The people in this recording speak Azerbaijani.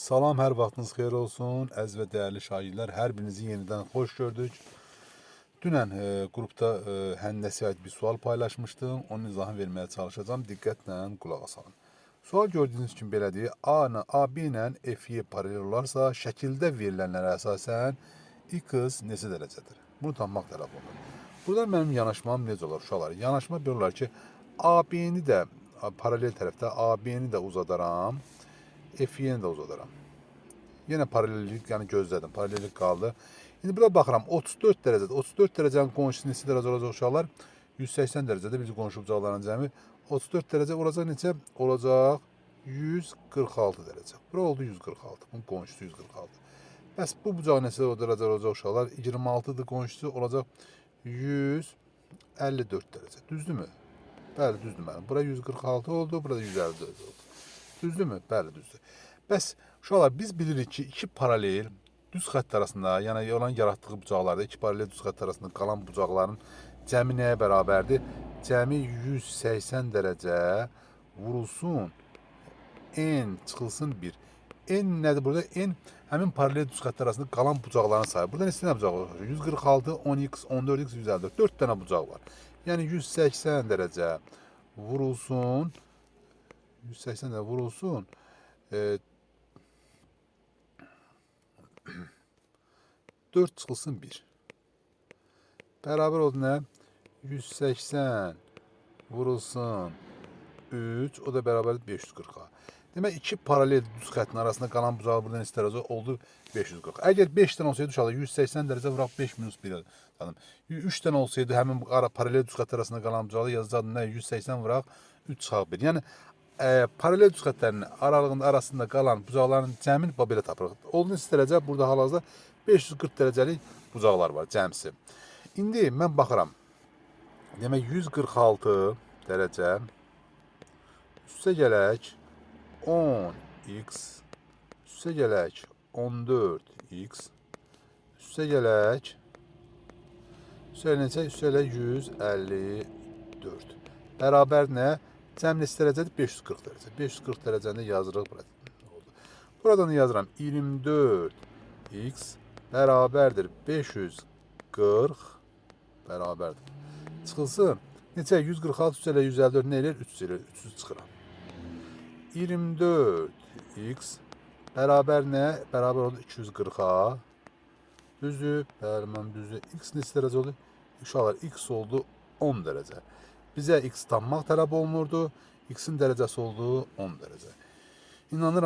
Salam, hər vaxtınız xeyir olsun. Əziz və dəyərli şagirdlər, hər birinizi yenidən xoş gördük. Dünən qrupda həndəsə aid bir sual paylaşmışdım. Onun izahını verməyə çalışacağam. Diqqətlə qulaq asın. Sual gördüyünüz kimi belədir. A ilə AB ilə FY paralel olarsa, şəkildə verilənlərə əsasən X neçə dərəcədir? Bunu tapmaq tələb olunur. Burada mənim yanaşmam necə olar uşaqlar? Yanaşma belə olar ki, AB-ni də paralel tərəfdə AB-ni də uzadaram, FY-ni də uzadaram. Yenə paralellik, yəni gözlədim. Paralellik qaldı. İndi burada baxıram 34 dərəcədə. 34 dərəcənin qonşusu neçə dərəcə olacaq uşaqlar? 180 dərəcədə biz qonşu bucaqların cəmi 34 dərəcə olacaq neçə? Olacaq 146 dərəcə. Bura oldu 146. Bunun qonşusu 146. Bəs bu bucaq neçə dərəcə olacaq uşaqlar? 26-dır qonşusu olacaq 154 dərəcə. Düzdürmü? Bəli, düzdür mənim. Bura 146 oldu, burada 154 oldu. Düzdürmü? Bəli, düzdür. Bəs uşaqlar biz bilirik ki, iki paralel düz xətt arasında, yəni olan yaratdığı bucaqlarda iki paralel düz xətt arasında qalan bucaqların cəmi nəyə bərabərdir? Cəmi 180 dərəcə vurulsun n çıxılsın 1. N nədir burada? N həmin paralel düz xətt arasında qalan bucaqların sayı. Burada neçə dənə bucaq var? 146, 10x, 14x, 154. 4 dənə bucaq var. Yəni 180 dərəcə vurulsun 180 dərəcə vurulsun. 4 çıxılsın 1. Bərabər oldu nə? 180 vurulsun 3, o da bərabərdir 540-a. Demək, iki paralel düz xəttin arasında qalan bucağı burada neçə dərəcə oldu? 540. Əgər 5 dənə olsaydı uşaqlar 180 dərəcə vuraq 5 minus 1 adım. 3 dənə olsaydı həmin bu ara paralel düz xətt arasında qalan bucağı yazacaqdım nə? 180 vuraq 3 çıxaq 1. Yəni paralel düz xəttlərinin aralığında arasında qalan bucaqların cəmini bax belə tapırıq. Oldu neçə dərəcə? Burada hal-hazırda 540 dərəcəlik bucaqlar var cəmsi. İndi mən baxıram. Demək 146 dərəcə üstə gələk 10x üstə gələk 14x üstə gələk üstə neçə? Üstə gələk 154. Bərabər nə? Cəm neçə dərəcədir? 540 dərəcə. 540 dərəcəni də yazırıq burada. Buradan da yazıram 24x bərabərdir 540 bərabərdir. Çıxılsın. Neçə? 146 üstə 154 nə eləyir? 300 eləyir. 300 çıxıram. 24x bərabər nə? Bərabər oldu 240-a. Düzdür? Bəli, mən düzdür. X neçə dərəcə oldu? Uşaqlar, x oldu 10 dərəcə. Bizə x tapmaq tələb olunurdu. X-in dərəcəsi oldu 10 dərəcə. İnanıram